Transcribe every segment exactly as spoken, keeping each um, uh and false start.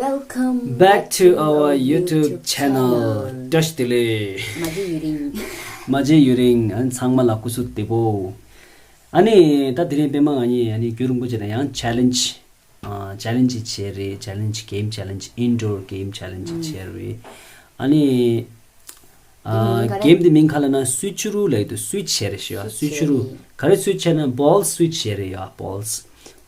Welcome back to our YouTube channel. བཀྲ་ཤིས་བདེ་ལེགས། མ་བརྗེད་ཡུན་རིང་། མ་བརྗེད་ཡུན་རིང་། ཨ་ནི་ཚང་མ་ལ་སྐུ་གཟུགས་བདེ་པོ། ཨ་ནི་ད་དེ་རིང་པད་མ་ང་གཉིས་ཨ་ནི་རྒྱུན་རིང་པོ་བྱས་ན་ཡང་ཆེ་ལེན་ཇི། ཨ་ཆེ་ལེན་ཇི་བྱས་རེད། ཆེ་ལེན་ཇི། གེམ་ཆེ་ལེན་ཇི། ཨིན་ཌོར་གེམ་ཆེ་ལེན་ཇི་བྱས་རེད། ཨ་ནི། ཨ་གེམ་དེ་མིང་ག་རེ་ལབ་ན་སུའི་ཆུ་རུ་ལབ་ཀྱི་འདུག་སུའི་ཆི་བྱས་རེད་ཞུ་བ། སུའི་ཆུ་རུ། ག་རེ་སུའི་ཆི་བྱས་ན་བོལ་སུའི་ཆི་བྱས་རེད་ཡ། བོལ།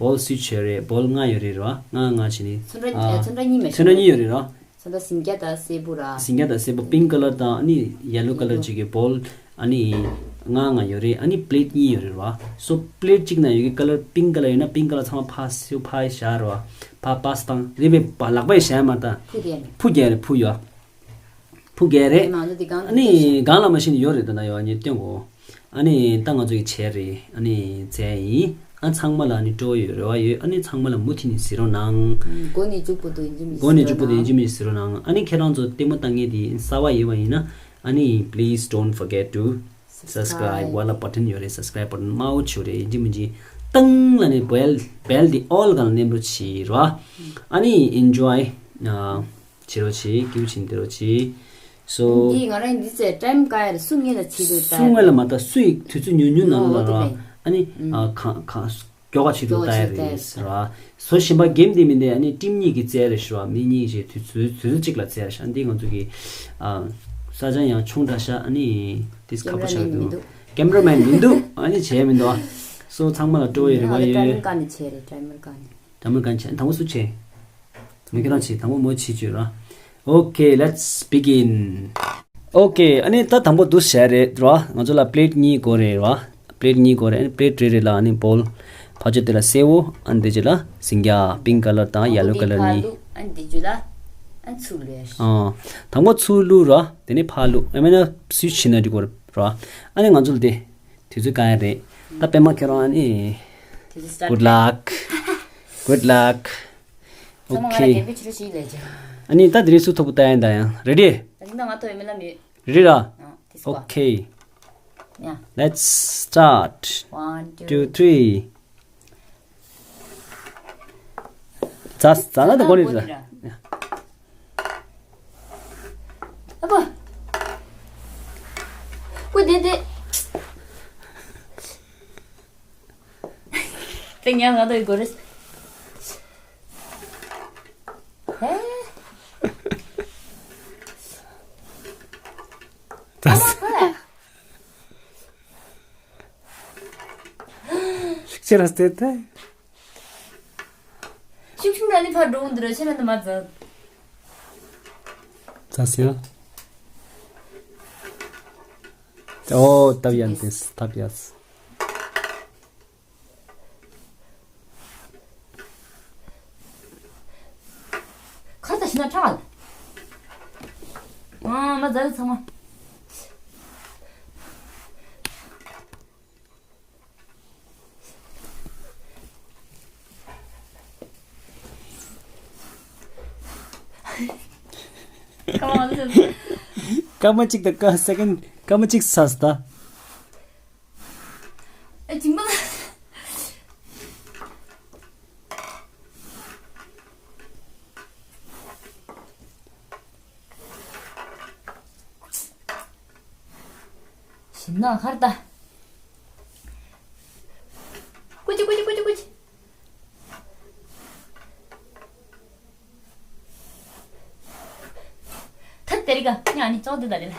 བོལ་སུའི་ཆི་བྱས་རེད། བོལ་ལྔ་ཡོད་རེད་ར། ལྔ་ལྔ་བྱས་ནི། ཚོན་ཁྲ་ཨ་ཚོན་ཁྲ་གཉིས་མེད། ཚོན་ཁྲ་གཉིས་ཡོད་རེད་ར། ཚོན་ཁྲ་སིང་སྐྱ་དང་སེར་པོ་ར། སིང་སྐྱ་དང་སེར་པོ། པིང་ཀ་ལར་དང་ཨ་ནི་ཡེ་ལོ་ཀ་ལར་ཡེ་ལོ་གཅིག་གི་བོལ་ཨ་ནི་ལྔ་ལྔ་ཡོད་རེད། ཨ་ནི་པི་ལེ་ཊི་གཉིས་ཡོད་རེད་ར། སོ་པི་ལེ་ཊི་གཅིག་ནང་ཡོད་ཀྱི་ཀ་ལར་པིང་ཀ་ལར་ཡོད་ན་པིང་ཀ་ལར་ཚང་མ་ཕར་སེ་ཕར་བཞག་ར་བ། ཕར་པཱ་སི་བཏང་རེད་པས། ལག་པས་བཞག་མ་ད། ཕུ་རྒྱལ་རེད། ཕུ་རྒྱལ་རེད། ཕུ་ཡོད། ཕུ་རྒྱལ་རེད། ཨ་ནི་གང་ལ་མ་ཤེས་ནི་ཡོད་རེད། ད་ན་ཡོད་ཨ་ནི་སྟོན་གོ། ཨ་ནི་ད་ང་ཚོ་གི་བྱས་རེད། ཨ་ནི་བྱས་ཡིན། ཨ་ཚང་མ་ལ་ཨ་ནི་སྤྲོ་བོ་ཡོད་རེ་བ་ཡོད། ཨ་ནི་ཚང་མ་ལ་མུ་མཐུད་ནས་གཟིགས་རོགས་གནང་། མགོ་ནས་མཇུག་བར་དུ་ཡིན་གཅིག་མིན་གཅིག་གཟིགས་རོགས་གནང་། མགོ་ནས་མཇུག་བར་དུ་ཡིན་གཅིག་མིན་གཟིགས་རོགས་གནང་། ཨ་ནི་ཁྱེད་རང་ཚོ་ལྟད་མོ་ལྟ་མཁན་དེ་གསར་པ་ཡིན་པ་ཡིན་ན་ཨ་ནི་please don't forget to subscribe. སབ་སི་ཀ་རའིབ་ཝ་ལ་བ་ཊན་ཡོད་རེད། སབ་སི་ཀ་རའིབ་བ་ཊན་དམར་པོ་བྱས་རེད། ཡིན་གཅིག་མིན་གཅིག་ཏང་ལ་ནི་བེལ་བེལ་དེ་ཨོལ་གང་ལ་མནན་རོགས་བྱེད་རོགས། ཨ་ནི་ཨེན་ཇོའི་ཨ། བྱེད་རོགས་བྱེད། སྐྱིད་པོ་བྱེད་བསྡད་རོགས་བྱེད། སོ། འདི་ང་རང་འདི་ཚོས་ཊའིམ་བཀག་ཡ་རེད། སུ་སྔོན་ལ་བྱེད་འདུག་ད། སུ་སྔོན་ལ་མ་ལྟ་སུ་ཡི་དུས་ཚོད་ཉུང་ཉུང་ནང་ལོགས་ལ་ར། ཨ་ནི་ཨ་གང་གང་མགྱོགས་པ་བྱེད་འདུག་ལྟ་ཡ་རེད་ར། སོ་གཞན་པ་གེམ་འདི་མིན་ཏེ་ཨ་ནི་ཊིམ་གཉིས་ཀྱི་རྩལ་རེད་ཞུ་བ། མི་གཉིས་ཀྱི་དུས་ཚོད་དུས་ཚོད་གཅིག་ལ་རྩལ་རེད་ཤག་འདི་ང་ཚོ་གི་ཨ་ས་ཆ་ཡང་ཆུང་དྲགས་ཤག་ཨ་ནི་ཏིས་ཁ་པོ་ཆགས་འདུག་ཀེམ་ར་མེན་མི་འདུག་ཨ་ནི་བྱས་མི་འདུག་སོ་ཚང་མ་ལ་སྤྲོ་བོ་ཡོད་རེ་བ་ཡོད། ཊའིམ་བཀག་ནས་བྱས་རེད། ཊའིམ་བཀག་ནས། དང་པོ་གང་བྱས། དང་པོ་སུ་བྱས། མི་ཁྱེད་རང་བྱས། དང་པོ་མོ་བྱེད་བཅུག་ར། Okay, let's begin. Okay, ཨ་ནི་ད་དང་པོ་འདུག་བྱས་རེད་ར། ང་ཚོ་ལ་པི་ལེ་ཊི་གཉིས་དགོས་རེད་ར། པི་ལེ་ཊི་གཉིས་དགོས་རེད། ཨ་ནི་པི་ལེ་ཊི་རེ་རེ་ལ་ཨ་ནི་བོལ་ཕར་ཕྱོགས་དེ་ལ་སེར་པོ། ཨ་ནི་དེ་རྗེས་ལ་སིང་སྐྱ་པིང་ཀ་ལར་དང་ཡེ་ལོ་ཀ་ལར་གཉིས། ཨ་ནི་དེ་རྗེས་ལ་ཨ་ནི་ཚུར་བླུགས། ཨ། དང་པོ་ཚུར་བླུགས་ར། དེ་ནས་ཕར་བླུགས། ཨ་མེད་ན་སུའི་ཆི་བྱས་ན་འགྲིག་གི་རེད་ར། ཨ་ནི་ང་ཚོ་ལ་དེ། དུས་ཚོད་བཀག་ཡ་རེད། ད་པད་མ་ཁྱེད་རང་ཨ་ནི། དུས་ཚོད་སི་ཊར་ཊི། Good luck. Good luck. ཚང་མ་ང་ལ་Okay. འགན་འཁྲི་ཆེ་ཤོས་ཤིག་ལས་བྱུང་། ཨ་ནི་ད་དེ་རིང་སུ་ཐོབ་པ་ལྟ་ཡ་ཡིན་ད་ཡང་། Ready? ད་ཐེངས་ད་ང་ཐོབ་ཡོད་མེད་ལབ་ཡོད། Ready་ར། ཨ་དེ་སུ་བ། Okay. ཡ། Let's start. One, two, two, three. Three. ཛ་ཛ་ན་ད་གོ་ནི་ཛ། ཨ་ཕ། ཀུ་དེ་དེ། དེ་ཉག་ང་དོ་ཡི་གོ་རེ། ཧེ། ཛ། ཨ་ཕ། ཤུགས་ཆེ་ར་སྟེ་ཐལ། ཤུགས་ཆུང་ར་ནི་ཕར་འགྲོ་འདི་ར་ཆེ་མེད་ན་མ་ཛ། ཛ་ཟེར། ཨོ་ཐབས་ཡན་ཏེས་ཐབས་ཡས། ཁ་ད་ཤི་ན་ཁྲག་ཨ་མ་ཛ་ཚང་མ། སྐར་མ་གཅིག་དང་སྐར་སེ་ཀེན་སྐར་མ་གཅིག་ཚར་སོང་ད། ཨེ་གཅིག་མ། ཞིམ་ན་ཧར་ད། ཀུ་ཅི་ཀུ་ཅི་ཀུ་ཅི་ཀུ་ཅི། ཐད་དེ་རིག་ག་ཉ་ནི་ཅོག་དེ་ད་རེད་ལ།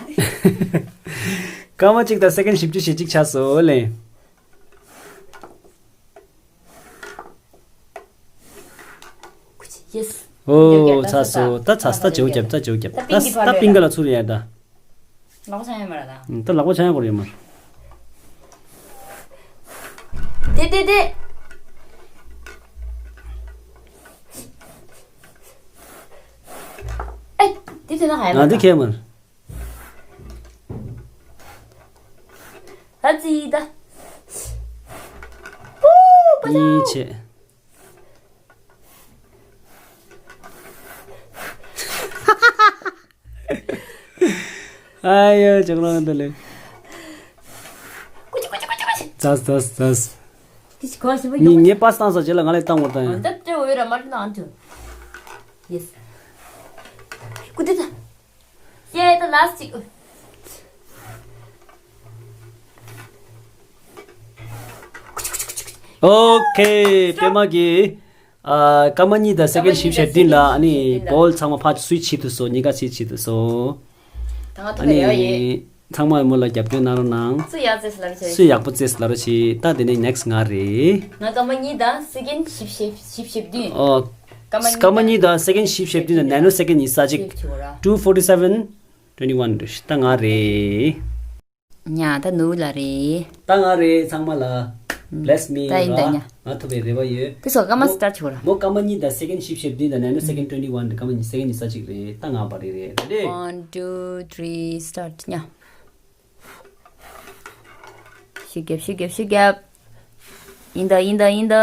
སྐར་མ་གཅིག་དང་སེ་ཀེན་བཞི་བཅུ་ཞེ་གཅིག་ཆགས་སོང་ལེ། ཡེས། ཨོ་ཚར་སོང་། ད་ཚར་སོང་། ད་བྱེའུ་རྒྱབ། ད་བྱེའུ་རྒྱབ། ད་ད་པིང་གི་ཕར་ད་པིང་ག་ལ་ཚུར་ཡར་ད། ལག་པ་འཆང་ཡ་མ་ར་ད། ད་ལག་པ་འཆང་ཡ་གོ་རེད་མ། དེ་དེ་དེ། ཨེ། དེ་དེ་ན་ཧ་ཡ་ཨ་འདི་ཁྱད་མ་ར། ཨ་ཙི་ད། ཨུ་པ་ཅའོ། ཡིད་ཆེས། ཨ་ཡ་ཅག་རང་འདི་ལས། ཀུ་ཅི་ཀུ་ཅི་ཀུ་ཅི་ཀུ་ཅི། ཙ་ཙ་ཙ། དེ་ཅི་གོ་ཞིམ་པོ་ངས་ངས་པ་སི་བཏང་ས་རྗེས་ལ་ང་ལས་བཏང་བར་བཏང་ཡ། ཨ་ད་ཅི་འོ་ཡོད་ར་མ་རེད་ན་ཨ་ཅུ། Yes. ཀུ་ཏི་ད། Yeah, the last. Okay, པད་མ་གིས། ཨ། སྐར་མ་གཉིས་དང་སེ་ཀེན་བཞི་བཅུ་ཞེ་བདུན་ལ། ཨ་ནི་བོལ་ཚང་མ་ཕར་སུའི་ཆེད་དུ་སོང་། གཉིས་ཀ་སུའི་ཆེད་དུ་སོང་། ད་ང་ཐོབ་ཡ་ཡིན། ཚང་མ་མོ་ལ་རྒྱབ་སྐྱོར་གནང་རོགས་གནང་། སུ་ཡག་ཙེས་ལབ་བྱས། སུ་ཡག་པོ་ཙེས་ལབ་རོགས་བྱེད། ད་དེ་ནས་ནེག་སི་ང་རེད། ང་སྐར་མ་གཉིས་དང་སེ་ཀེན་བཞི་བཅུ་ཞེ་བདུན། ཨོ། སྐར་མ་གཉིས་དང་སེ་ཀེན་བཞི་བཅུ་ཞེ་བདུན་དང་ནེ་ནོ་སེ་ཀེན་ཉི་ཤུ་རྩ་གཅིག། Two forty seven twenty one། ད་ང་རེད། ཉ་ད་ནུ་ལ་རེད། ད་ང་རེད། ཚང་མ་ལ། Bless me ད་ཡིན་ད་ར། ཉ། ང་ཐོབ་པའི་རེ་བ་ཡོད། དེ་སོ་སྐར་མ་སི་ཊར་ཊི་བྱེད་དགོས་ར། མོ་སྐར་མ་གཉིས་དང་སེ་ཀེན་བཞི་བཅུ་ཞེ་བདུན་དང་ནེ་ནོ་སེ་ཀེན་ཊུ་ཝེན་ཊི་ཝན། སྐར་མ་གཉིས་སེ་ཀེན་ཉི་ཤུ་རྩ་གཅིག་རེད། ད་ང་པ་རེད་རེད། Ready? One, two, three, start. ཉ། ཤུགས་རྒྱབ། ཤུགས་རྒྱབ། ཤུགས་རྒྱབ། ཡིན་ད། ཡིན་ད། ཡིན་ད།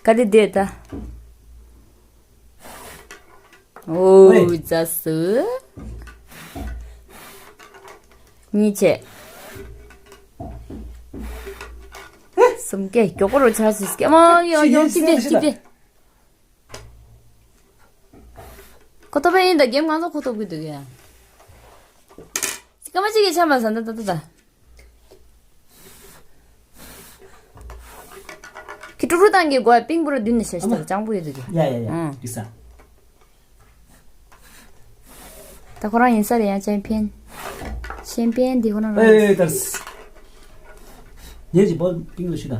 ག་དེ་འདོད་ད། ཨོ། ཝེ། རྫ་སུ། གཉིས་བྱས། གསུམ་སྐད་མགྱོགས་པོ་རུ་ཆགས་སུ་སྐད་མ་ཡོང་ཡོང་། ཅི་བདེ་ཅི་བདེ། ཁོ་ཐོབ་པ་ཡིན་ད། གེམ་ང་ཚོ་ཁོ་ཐོབ་གི་འདུག་ཡ། སྐར་མ་གཅིག་གི་ཆ་མ་ཟ་ད་ད་ད་ད། ཁི་ཀྲུ་རུ་ཏང་གི་གོ་པིང་པུ་ར་བདུན་ནས་བྱས་ཤི་ད་ལ་ཅང་པོ་ཡོད་དུ་གི། ཡ་ཡ་ཡ། ཨང་། འགྲིག་ས། ད་ཁོ་རང་ཡིན་ས་རེད་ཡ། ཅེམ་པི་ཡན། ཅེམ་པི་ཡན་འདི་ཁོ་རང་རང་ཨེ་ཡིན་ས། ད། ཉེ་ཅི་བོ་པིང་ལ་ཤི་ད།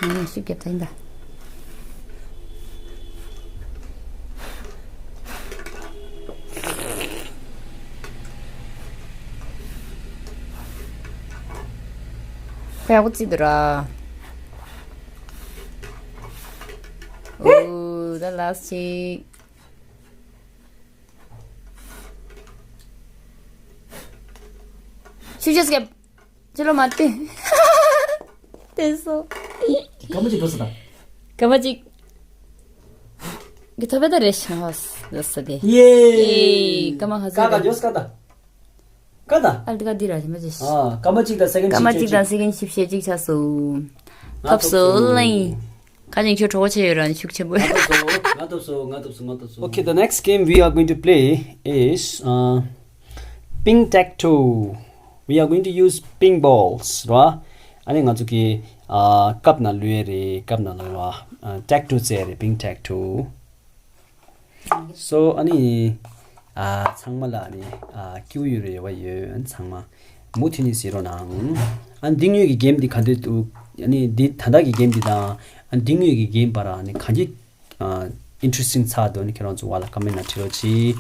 ངས་ཤུགས་རྒྱབ་ད་ཡིན་ད། ཁོ་ཡག་པོ་བརྩིས་འདུག་ར། ཨོ། ད་ལ་སི་ཅིག་ཤུགས་རྒྱབ་སྐྱབས། ཅི་ལོ་མ་བལྟས། བལྟས་སོ། སྐར་མ་གཅིག་འགྲོ་སོང་ད། སྐར་མ་གཅིག་གི་ཐོབ་པ་ད་རེད་ཤག་ཧོ་སི་འགྲོ་སོང་དེ། ཡེ། ཡེ། སྐར་མ་ག་ཚོད་ཀ་ད་འགྲོ་སོང་ཀ་ད། ཀ་ད། ཨ་ལ་ཏི་ཀ་འདི་ར་ཞིམ་པ་ཅིག་སྐར་མ་གཅིག་དང་སེ་ཀེན་སྐར་མ་གཅིག་དང་སེ་ཀེན་བཞི་བཅུ་ཞེ་གཅིག་ཆགས་སོང་། ང་ཐོབ་ཐོབ་སོང་སོང་། ལེ། ཁ་ཅིག་ཁྱོད་གྲོགས་པོ་བྱས་ཡོད་ར་ནི་ཤུགས་ཆེན་པོ། ང་ཐོབ་སོང་། ང་ཐོབ་སོང་། ང་ཐོབ་སོང་། ང་ཐོབ་སོང་། Okay, the next game we are going to play is, uh, ping tac toe. We are going to use ping balls, ར། ཨ་ནི་ང་ཚོ་གི་ཨ་ཀབ་ནང་ལུས་རེད། ཀབ་ནང་ལུས་ར། ཨ་ཏེག་ཊོ་རྩེ་རེད། པིང་ཏེག་ཊོ། སོ་ཨ་ནི་ཨ་ཚང་མ་ལ་ཨ་ནི་ཨ་སྐྱིད་པོ་ཡོད་རེད། ཡོད་པ་ཡོད། ཨ་ནི་ཚང་མ་མུ་མཐུད་ནས་གཟིགས་རོགས་གནང་། ཨ་ནི་འདི་སྔོན་གྱི་གེམ་འདི་ག་འདྲ་འདུག་ཨ་ནི་འདི་ད་ལྟ་གི་གེམ་འདི་དང་ཨ་ནི་འདི་སྔོན་གྱི་གེམ་བར་ཨ་ནི་གང་ཅི་ཨ་ཨིན་ཊི་རེ་སི་ཊིང་ཚར་འདུག་ཨ་ནི་ཁྱེད་རང་ཚོ་བར་ལ་ཀོ་མེན་ཊི་ནང་བྲིས་རོགས་གྱིས།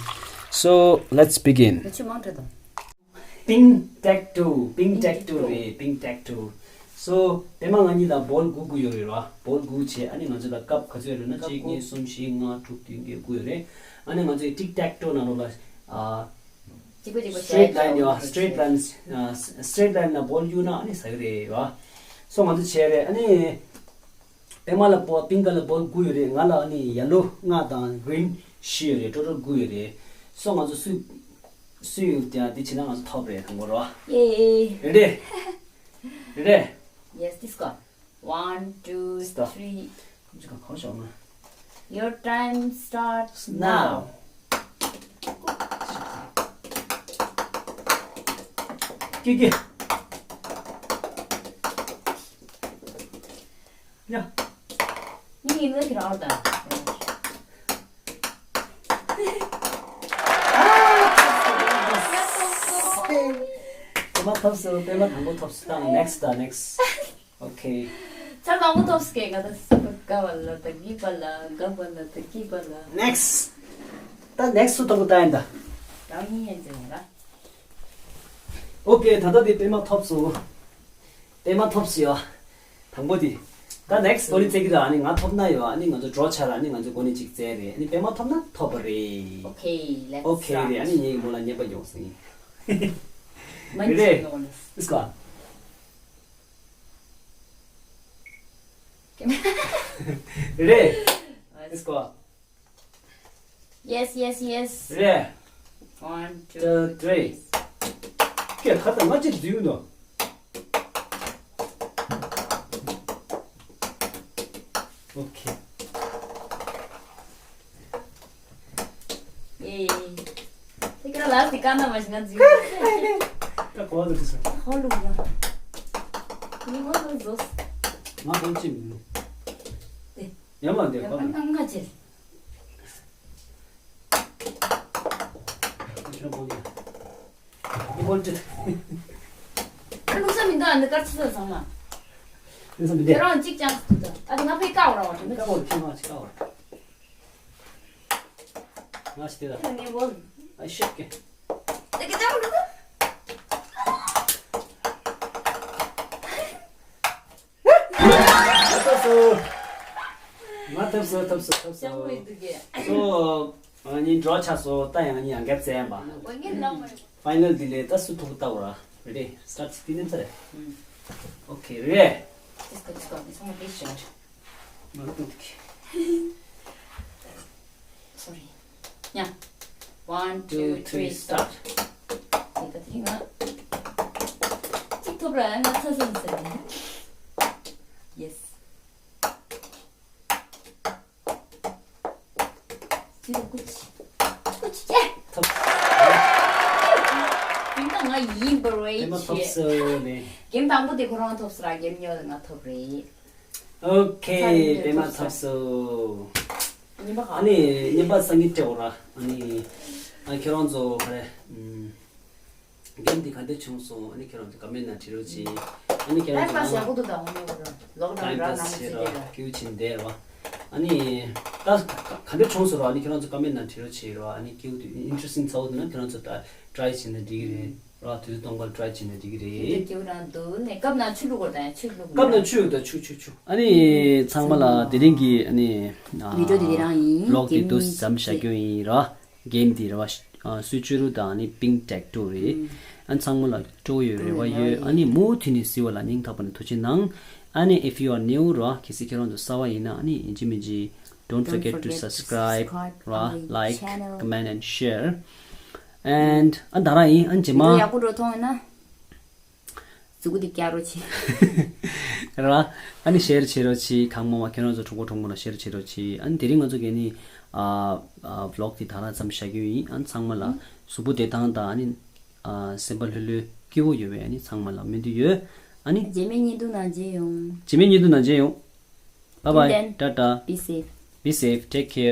So let's begin. ང་ཆུ་མང་དྲགས་དང་། པིང་ཏེག་ཊོ། པིང་ཏེག་ཊོ་རེད། པིང་ཏེག་ཊོ། སོ་པད་མ་ང་གཉིས་དང་བོལ་དགུ་དགུ་ཡོད་རེད་ར། བོལ་དགུ་བྱས། ཨ་ནི་ང་ཚོ་ལ་ཀབ་ག་ཚོད་ཡོད་རེད་ན། གཅིག་གཉིས་གསུམ་བཞི་ལྔ་དྲུག་བདུན་བརྒྱད་དགུ་ཡོད་རེད། ཨ་ནི་ང་ཚོའི་ཏིག་ཏེག་ཊོ་ནང་ལོགས་ལ་ཨ་གཅིག་པ་གཅིག་པ་སི་ཊེ་རེ་ཊི་ལའིན་ཡོད། སི་ཊེ་རེ་ཊི་ལའིན། ཨ་སི་ཊེ་རེ་ཊི་ལའིན་ལ་བོལ་གཡུག་ན་ཨ་ནི་ཟ་གི་རེད་ར། སོ་ང་ཚོ་བྱས་རེད། ཨ་ནི་པད་མ་ལ་བོ་པིང་ཀ་ལ་བོལ་དགུ་ཡོད་རེད། ང་ལ་ཨ་ནི་ཡེ་ལོ་ལྔ་དང་གི་རིན་བཞི་ཡོད་རེད། ཊོ་ཊལ་དགུ་ཡོད་རེད། སོ་ང་ཚོ་སུ་སུ་ཡོད་དེ་དེ་བྱས་ན་ང་ཚོ་ཐོབ་རེད། དང་པོ་རོ། ཡེ། རེད་རེད། རེད་རེད། Yes, this go. One, two, stop. Three. ཁོང་ཚོ་གང་ཤོག་ན། Your time starts now. ཀི་ཀི། ཡ། ངའི་ཡིན་ན་ཁྱེད་རང་ཨར་དང་། པད་མ་ཐོབ་སོང་། པད་མ་དང་པོ་ཐོབ་སོང་། ད་ནེག་སི་ད་ནེག་སི། Okay. ཚར་དང་པོ་ཐོབ་སོང་། ང་ད་སི་པ་ཀ་བ་ལ་ད་གི་པ་ལ་ག་བ་ལ་ད་གི་པ་ལ། ནེག་སི། ད་ནེག་སི་སུ་ཐོབ་གོ་ད་ཡིན་ད། རང་ཡིན་ཡིན་ཟེར་ཡིན་ར། Okay, ད་ལྟ་དེ་པད་མ་ཐོབ་སོང་། པད་མ་ཐོབ་སོང་ཡ། དང་པོ་དེ། ད་ནེག་སི་འགོ་ནས་རྩེ་གི་ར། ཨ་ནི་ང་ཐོབ་ན་ཡོད། ཨ་ནི་ང་ཚོ་ཌོ་ཆགས་ར། ཨ་ནི་ང་ཚོ་འགོ་ནས་གཅིག་རྩེ་རེད། ཨ་ནི་པད་མ་ཐོབ་ན་ཐོབ་པ་རེད། Okay, let's start. Okay རེད། ཨ་ནི་ངས་མོ་ལ་བརྙས་པ་ཡོང་སོང་ཡིན། མ་རེད། ཉིད་ནོ་ནི། Let's go. རེད། Let's go. Yes, yes, yes. རེད། One, two, two, three. Three. ཀྱེ་ཁ་ད་ང་ཅིག་འཛུལ་ནོ། ཨོ་ཁེ། ཨེ། དེ་ཀ་ལ་སི་ཀ་ན་མ་ཞིག་ང་འཛུལ་ནོ། ད་གོ་བ་འདུག་ས། ཧོ་ལུག་ཡ། ནི་ཧོ་ལུག་ཟོས། ང་གོ་ཅི་མིན། དེ། ཡ་མ་འདི་ཡ་གོ་མ་ན་ང་ཅི། ཁྱོད་གོ་ཡ། ཨོ་ཏི། ཨ་ལུག་ས་མི་འདུག་ཨ་འདི་དཀར་ཆུ་ཚོད་ཚང་མ། ལུག་ས་མི་འདུག་ཁྱེད་རང་གཅིག་ཅང་ཟིག་འདུག་ཨ་འདི་ང་ཕའི་ཀ་འོ་ར་བ་དྲན་ཀ་འོ་ཁྱེད་རང་གཅིག་ཀ་འོ་ར། ང་ཞིག་དེ་ད། ཁྱེད་ནི་བོ། ཨ་ཤེས་ཀྱི། དེ་གི་ད་འོ་ལུག་ས། ང་ཐོབ་སོང་། ང་ཐོབ་སོང་། ཐོབ་སོང་། ཐོབ་སོང་། ཅང་གོ་ཡི་འདུག་གི། སོ། ང་གཉིས་འགྲོ་ཆ་སོ། ད་ཡང་གཉིས་ཡང་གབ་བཙལ་ཡང་པ། ཕའི་ནལ་འདི་ལས་ད་སུ་ཐུག་ལྟ་བུ་ར། རེ་ཌི། སི་ཊར་ཊི་ཊི་ནི་ཚར་རེ། ཨོ་ཁེ་རེ། Just go, just go. It's not a big shot. ང་ཐུག་གི། Sorry. Yeah. One, two, three, start. དེ་ད་དེ་ང་། གཅིག་ཐོབ་ར་ང་ཚ་སོང་ཟེར་ནས། Yes. ཅི་ཀུ་ཅི། ཀུ་ཅི་ཅེ། ཐོབ། དེ་ད་ང་ཡིན་པར་རེད་པད་མ་ཐོབ་ཆེ། སོང་ནས། གེམ་དང་པོ་དེ་ཁོ་རང་ཐོབ་སོང་ར། གེམ་གཉིས་པ་དེ་ང་ཐོབ་རེད། ཨོ་ཁེ། ཚར་རེད། པད་མ་ཐོབ་སོང་། གཉིས་པ་ག་ཨ་ནི་གཉིས་པ་སང་ཉིན་སྤྲད་འོ་ར། ཨ་ནི། ཨ་ཁྱེད་རང་ཚོ་ག་རེ། ཨམ། གེམ་འདི་ག་འདྲ་བྱུང་སོང་། ཨ་ནི་ཁྱེད་རང་ཚོ་ཀོ་མེན་ནང་བྲིས་རོགས་གྱིས། ཨ་ནི་ཁྱེད་རང་ཚོ་ནང་ལ་ཡག་པོ་འདུག་ད་འོ་ནི་འོ་ར། ལོག་ཌའོན་ར་ནང་ལ་ཚེ་དེ་ར། ཀེའུ་ཆིན་དེ་ར། ཨ་ནི། ད་ག་འདྲ་བྱུང་སོང་ར། ཨ་ནི་ཁྱེད་རང་ཚོ་ཀོ་མེན་ནང་བྲིས་རོགས་བྱེད་ར། ཨ་ནི་ཀེའུ་དེ་ཨིན་ཊི་རེ་སི་ཊིང་ཚ་བོ་འདུག་ན་ཁྱེད་རང་ཚོ་ད་ཊི་རའི་བྱས་ན་འགྲིག་གི་རེད་ར། དུས་ཚོད་སྟོང་པར་ཊི་རའི་བྱས་ན་འགྲིག་གི་རེད། ཀེའུ་རང་འདུག་ནས་ཀབ་ནང་ཆུ་བླུག་དགོས་ད་ཡང་ཆུ་བླུག་ཀབ་ནང་ཆུ་ཡོད་ད་ཆུ་ཆུ་ཆུ། ཨ་ནི་ཚང་མ་ལ་དེ་རིང་གི་ཨ་ནི་ཨ་བི་ཌི་ཡོ་དེ་དེ་རང་ཡིན། ཝི་ལོག་དེ་འདུག་ཙམ་བཞག་རྒྱུ་ཡིན་ར། གེམ་འདི་རེད་བ། ཨ་སུའི་ཅུ་རུ་དང་ཨ་ནི་པིང་ཊེག་ཊུ་རེད། ཨ་ཚང་མ་ལ་སྤྲོ་ཡོད་རེ་བ་ཡོད། ཨ་ནི་མུ་མཐུད་ནས་གཟིགས་པ་ལ་སྙིང་ཐག་པ་ནས་ཐུགས་རྗེ་གནང་། ཨ་ནི་if you are new ར། གལ་སྲིད་ཁྱེད་རང་ཚོ་གསར་པ་ཡིན་ན་ཨ་ནི་ཡིན་གཅིག་མིན་གཅིག don't forget to subscribe ར། Like, comment and share and ཨ་ད་ར་ཡིན། ཨ་རྗེས་མ་ཡག་པོ་འགྲོ་ཐོང་ཡོད་ན། གཟུགས་པོ་འདི་བཀྱག་རོགས་བྱེད། ར། ཨ་ནི་ཤེར་བྱེད་རོགས་གྱིས། གང་མང་མང་ཁྱེད་རང་ཚོ་གྲོགས་པོ་གྲོགས་མོ་ལ་ཤེར་བྱེད་རོགས་གྱིས། ཨ་ནི་དེ་རིང་ང་ཚོ་གིས་ནི་ཨ་ཨ་ཝི་ལོག་འདི་ད་རང་ཙམ་བཞག་རྒྱུ་ཡིན། ཨ་ནི་ཚང་མ་ལ་གཟུགས་པོ་བདེ་ཐང་དང་ཨ་ནི་ཨ་སེམས་པ་ལྷོད་ལྷོད་སྐྱིད་པོ་ཡོད་པའི་ཨ་ནི་ཚང་མ་ལ་སྨོན་འདུན་ཡོད། ཨ་ནི་རྗེས་མའི་བརྙན་ཐུང་ནང་མཇལ་ཡོང་། རྗེས་མའི་བརྙན་ཐུང་ནང་མཇལ་ཡོང་། Bye bye. Till then, ཊ་ཊ། Be safe. Be safe. Take care.